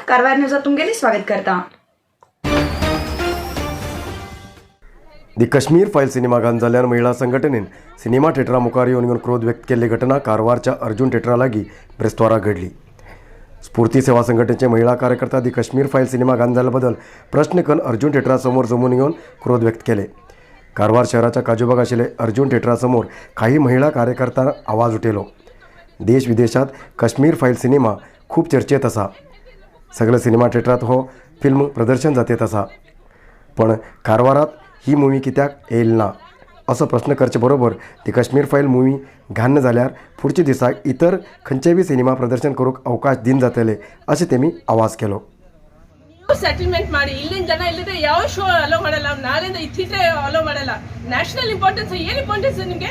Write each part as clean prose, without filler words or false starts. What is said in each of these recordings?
कारवार न्यूजात तुमगेले स्वागत करता. दी Kashmir file cinema घाण जाल्ल्यान महिला संघटनेन सिनेमा थेटरा मुखार येवन घेवन क्रोध व्यक्त केल्ली घटना कारवारच्या अर्जुन थेटरा लागीं ब्रेस्तावारा घडली. स्फूर्ती सेवा संघटनेचे महिला कार्यकर्ता दी काश्मीर फायल सिनेमा घाण जाल्ल्या बद्दल प्रश्न करून अर्जुन थेटरा समोर जमून घेवन क्रोध व्यक्त केले. कारवार शहराच्या काजूबाग आशिल्ले अर्जुन थेटरा समोर काही महिला कार्यकर्त्यांना आवाज उठयलो. देश विदेशात काश्मीर फायल सिनेमा खूब चर्चेत आसा. सगळे सिनेमा थेटरात हो फिल्म प्रदर्शन जातेत आसा, पण कारवारात ही मुवी कित्याक येयल ना असो प्रश्न करचे बरोबर ती काश्मीर फायल मुवी घान्न जाल्यार फुडच्या दिसाक इतर खंयचेय बी सिनेमा प्रदर्शन करूंक अवकाश दिन जातले अशें तेमी आवाज केलो. ನೀವು ಸೆಟಲ್ಮೆಂಟ್ ಮಾಡಿ. ಇಲ್ಲಿನ ಜನ ಇಲ್ಲದೆ ಯಾವ ಶೋ ಅಲೋ ಮಾಡಲ್ಲ. ನಾಳೆಯಿಂದ ಈ ಥಿಯೇಟರ್ ಅಲೋ ಮಾಡಲ್ಲ. ನ್ಯಾಷನಲ್ ಇಂಪಾರ್ಟೆನ್ಸ್, ಏನು ಇಂಪಾರ್ಟೆನ್ಸ್ ನಿಮಗೆ?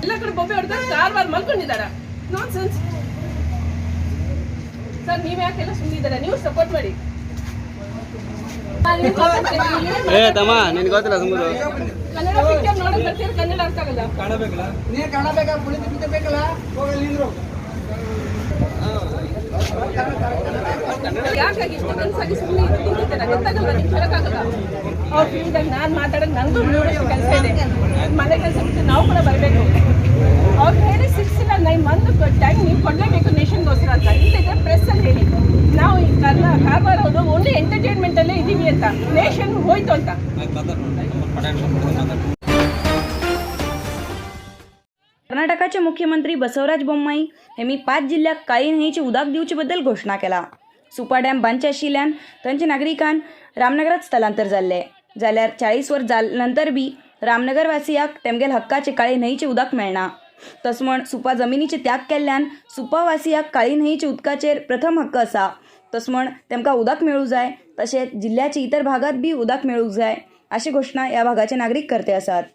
ಎಲ್ಲ ಕಡೆ ಬೊಬ್ಬೆ ಹೊಡೆದ ಕಾರವಾರ ಮಲ್ಕೊಂಡಿದ್ದಾರ. ನಾನ್ ಸೆನ್ಸ್ ಸರ್. ನೀವು ಯಾಕೆಲ್ಲ ಸುಮ್ಮನಿದ್ದೀರಾ? ನೀವು ಸಪೋರ್ಟ್ ಮಾಡಿ. ಏ ತಮ್ಮ, ನಿನ್ಗೆ ಗೊತ್ತಿಲ್ಲ ಸುಮ್ಮನೆ. ಕನ್ನಡ ಪಿಕ್ಚರ್ ನೋಡಕ್ ಬರ್ತೀರ, ಕನ್ನಡ ಅರ್ಥ ಆಗಲ್ಲ. ನೀರು ಕಾಣಬೇಕಾ? ಪುಳಿತು ಬಿತ್ತಬೇಕಲ್ಲ, ಹೋಗಲ್ಲಿ ನಿಂದ್ರು. ಯಾಕಾಗಿ ಇಷ್ಟು ಕನಸಾಗಿ ಸುಮ್ಮನೆ ಇದು ತಿಂತಿದ್ದೀರಾ? ಗೊತ್ತಾಗಲ್ವಾ ನಿಮ್ಗೆ? ಹೇಳಕ್ಕಾಗಲ್ಲ. ಅವ್ರ ಫೀಲ್ಡಾಗ ನಾನು ಮಾತಾಡೋಕೆ ನನಗೂ ನೂರಷ್ಟು ಕೆಲಸ ಇದೆ. ಮನೆ ಕೆಲಸ ಬಿಟ್ಟು ನಾವು ಕೂಡ ಬರಬೇಕು. ಅವ್ರು ಹೇಳಿ 6 ಇಲ್ಲ 9 ಮಂತ್ ಟೈಮ್ ನೀವು ಕೊಡಲೇಬೇಕು ನೇಷನ್ಗೋಸ್ಕರ ಅಂತ. ಇಲ್ಲದಿದ್ದರೆ ಪ್ರೆಸ್ಸಲ್ಲಿ ಹೇಳಿ, ನಾವು ಈ ಕಾರವಾರ ಅವರು ಓನ್ಲಿ ಎಂಟರ್ಟೈನ್ಮೆಂಟಲ್ಲೇ ಇದ್ದೀವಿ ಅಂತ, ನೇಷನ್ ಹೋಯ್ತು ಅಂತ. कर्नाटकाचे मुख्यमंत्री बसवराज बोम्माई हेमी 5 जिल्ह्याक काळी न्हंयेचे उदक दिवचे बद्दल घोशणा केला. सुपा डॅम बांदचे आशिल्ल्यान थंयच्या नागरिकांक रामनगरात स्थलांतर जाल्ले, जाल्यार 40 वर्स जाल नंतर बी रामनगर वासियाक तेमगेल हक्काचे काळी न्हंयेचे उदक मेळना. तस म्हण सुपा जमिनीचे त्याग केल्ल्यान सुपा वासियाक काळी न्हंयेचे उदकाचेर प्रथम हक्क आसा. तस म्हण तेमकां उदक मेळूं जाय, तशेंच जिल्ल्याच्या इतर भागात बी उदक मेळूंक जाय अशी घोशणा ह्या भागाचे नागरीक करते आसात.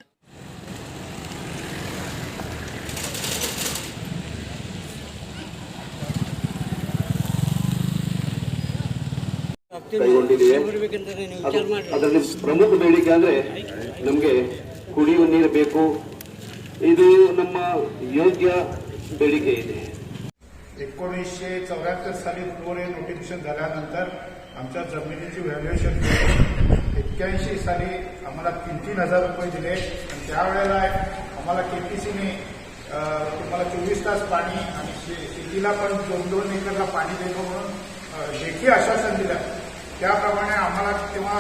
ಕೈಗೊಂಡಿದ್ದೀವಿ. ಅದರಲ್ಲಿ ಪ್ರಮುಖ ಬೇಡಿಕೆ ಅಂದ್ರೆ ನಮಗೆ ಕುಡಿಯುವ ನೀರು ಬೇಕು. ಇದು ನಮ್ಮ ಯೋಗ್ಯ ಬೇಡಿಕೆ ಇದೆ. 1974 साली 4 ए नोटिफिकेशन झाल्यानंतर आमच्या जमिनीची व्हॅल्युएशन केली. 81 साली आम्हाला 3-3 हजार रुपये दिले आणि त्यावेळेला आम्हाला केपीसीने तुम्हाला 24 तास पाणी आणि शेतीला पण 2-2 एकरला पाणी देतो म्हणून लेखी आश्वासन दिलं. त्याप्रमाणे आम्हाला तेव्हा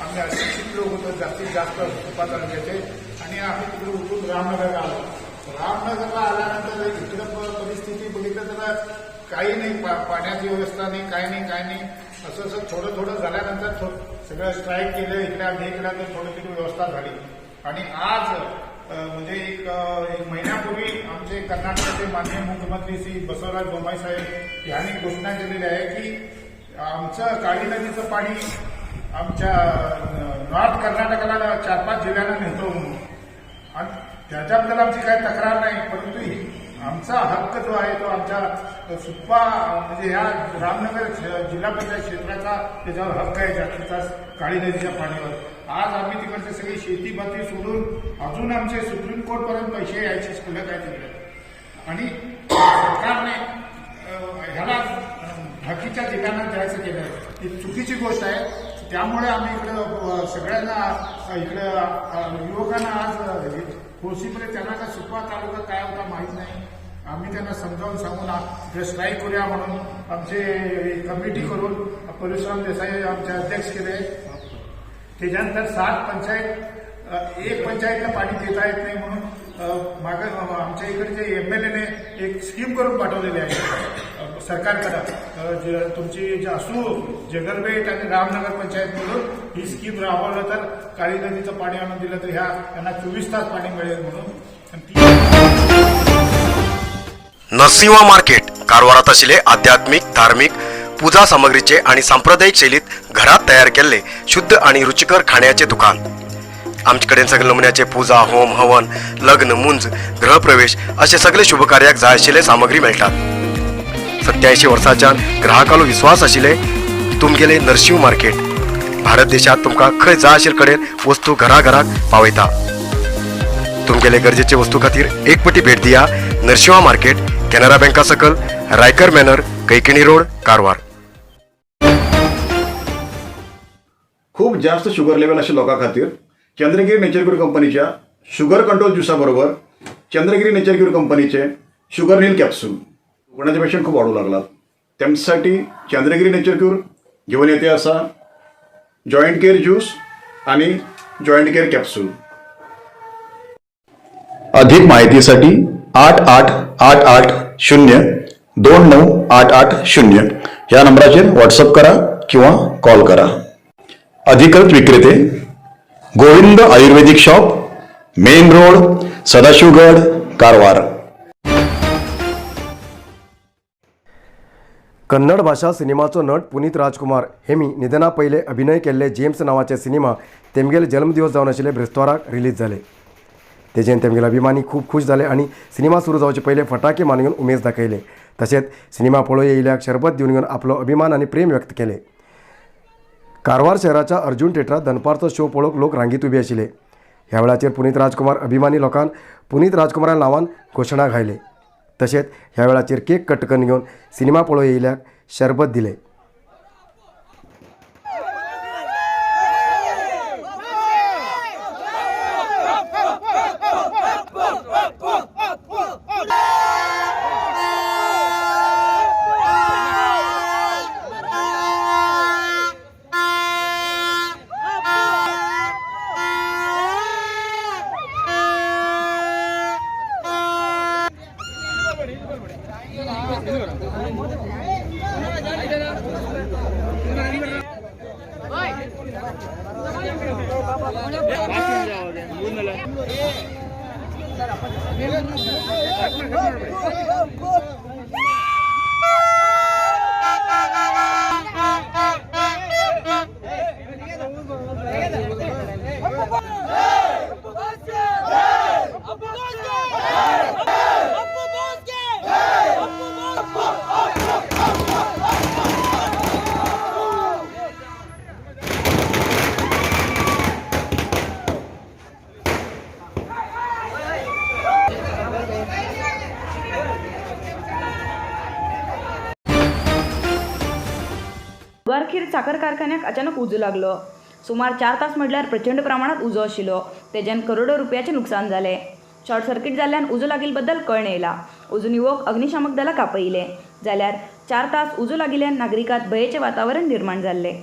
आम्ही अशिक्षित लोक होतो जास्तीत जास्त सुपा तालुक्याचे आणि आम्ही तिकडे उठून रामनगरला आलो. रामनगरला आल्यानंतर इकडं परिस्थिती बघितलं तर काही नाही, पाण्याची व्यवस्था नाही, काय नाही, काय नाही. असं असं थोडं थोडं झाल्यानंतर सगळं स्ट्राईक केलं इकडे आम्ही इकडे, तर थोडी थोडी व्यवस्था झाली. आणि आज म्हणजे एक महिन्यापूर्वी आमचे कर्नाटकाचे माननीय मुख्यमंत्री श्री बसवराज बोम्माई साहेब यांनी घोषणा केलेली आहे की आमचं काळी नदीचं पाणी आमच्या नॉर्थ कर्नाटकाला 4-5 जिल्ह्यांना नेतो म्हणून. आणि त्याच्याबद्दल आमची काही तक्रार नाही, परंतु आमचा हक्क जो आहे तो आमच्या सुप्पा म्हणजे ह्या रामनगर जिल्हा पंचायत क्षेत्राचा त्याच्यावर हक्क आहे जास्तीचा काळी नदीच्या पाण्यावर. आज आम्ही तिकडचे सगळी शेती बाती सोडून अजून आमचे सुप्रीम कोर्टपर्यंत पैसे यायचे शिल्लक आहे तिकडे. आणि सरकारने ह्याला बाकीच्या जिल्ह्यांना द्यायचं केलं, ही चुकीची गोष्ट आहे. त्यामुळे आम्ही इकडं सगळ्यांना इकडं युवकांना आज कोळशीमध्ये त्यांना का सुपा तालुका काय होता माहीत नाही. आम्ही त्यांना समजावून सांगून इकडे स्ट्राईक करूया म्हणून आमचे कमिटी करून परशुराम देसाई आमचे अध्यक्ष केले. त्याच्यानंतर 7 पंचायत, एक पंचायतला पाणी देता येत नाही म्हणून मागं आमच्या इकडचे एमएलएने एक स्कीम करून पाठवलेली आहे सरकारकडं, तुमची जी असू जगरबेट आणि रामनगर पंचायतमधून ही स्कीम राबवलं तर काळी नदीचं पाणी आणून दिलं तर ह्या त्यांना 24 तास पाणी मिळेल म्हणून. आणि ती नरसिंहा मार्केट कारवारात आशिल्ले आध्यात्मिक, धार्मिक पूजा सामग्रीचे आणि सांप्रदायिक शैलीत घरात तयार केल्ले शुद्ध आणि रुचिकर खाण्याचे दुकान. आमचे कडेन सगळे नमुन्याचे पूजा, होम, हवन, लग्न, मुंज, गृहप्रवेश असे सगळे शुभ कार्याक जाय आशिल्ले सामग्री मेळटात. 87 वर्सांच्यान ग्राहकालो विश्वास आशिल्ले तुमगेले नरशिंव मार्केट भारत देशात तुमकां खंय जाय आशिल्ले कडेन वस्तू घरा घराक पावयता. तुमगेले गरजेचे वस्तू खातीर एक पटी भेट दिया. नरशिंहा मार्केट, केनरा बँका सकल, Raikar manner. Kaikini road, Karwar. खूप जास्त शुगर लेवल अशा लोकां खातीर चंद्रगिरी नेचर क्यूर कंपनीच्या शुगर कंट्रोल ज्युसा बरोबर चंद्रगिरी नेचर क्यूर कंपनीचे शुगर नील कॅप्सूल कोणाचे पेशंट खूप वाढू लागलात त्यांच्यासाठी चंद्रगिरी नेचर क्यूर घेऊन येते असा जॉईंट केअर ज्यूस आणि जॉईंट केअर कॅप्सूल. अधिक माहितीसाठी 8 8 8 8 0 2 9 8 8 0 या नंबराचेर व्हॉट्सअप करा किंवा कॉल करा. अधिकृत विक्रेते Govind Ayurvedic shop, main road, Sadashivgad, Karwar. Kannada भाशा सिनेमाचो नट पुनीत राजकुमार हेमी निधना पयले अभिनय केल्ले जेम्स नांवाचे सिनेमा तेमगेले जल्मदिवस जावन आशिल्ले ब्रेस्ताराक रिलीज जाले. तेजेन तेमगेले अभिमानी खूब खुश जाले आनी सिनेमा सुरू जावचे पयले फटाके मारून उमेद दाखयले. तशेंच सिनेमा पळोवंक येयल्याक शरबत दिवन घेवन आपलो अभिमान आनी प्रेम व्यक्त केले. कारवार शहराच्या अर्जुन थेटरात दनपारचो शो पळोवंक लोक रांगेत उबे आशिल्ले. ह्या वेळाचेर पुनीत राजकुमार अभिमानी लोकांक पुनीत राजकुमारा नांवान घोशणा घायले. तशेंच ह्या वेळाचेर केक कट करून घेवन सिनेमा पळोवंक येयल्याक शरबत दिले. गारखीर साखर कारखान्याक अचानक उजो लागलो. सुमार 4 तास म्हटल्यार प्रचंड प्रमाणात उजो आशिल्लो. तेज्यान करोडो रुपयाचें नुकसान जालें. शॉर्ट सर्किट जाल्ल्यान उजो लागिल्ले बद्दल कळ्ळें येयला. उजो निवोवंक अग्निशामक दलाक आपयलें. जाल्यार 4 तास उजो लागिल्ल्यान नागरिकांत भंयेचें वातावरण निर्माण जाल्लें.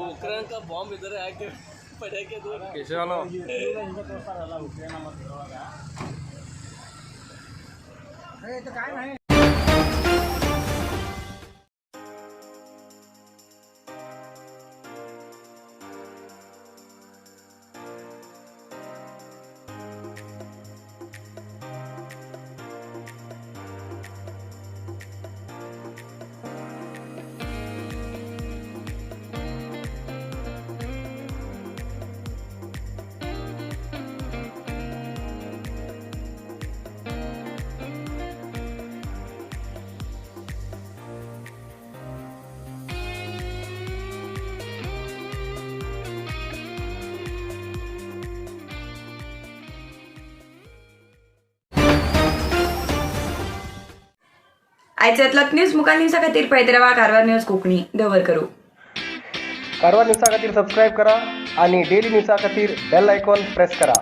उक्रेन का बॉम्ब इधर आके पटाखे दूर आयच्यातलोच न्यूज मुखार न्यूजा खातीर पळयत रावा कारवार न्यूज कोंकणी. दवर करू. कारवार न्यूजा खातीर सबस्क्रायब करा आणि डेली न्यूजा खातीर बेल आयकॉन प्रेस करा.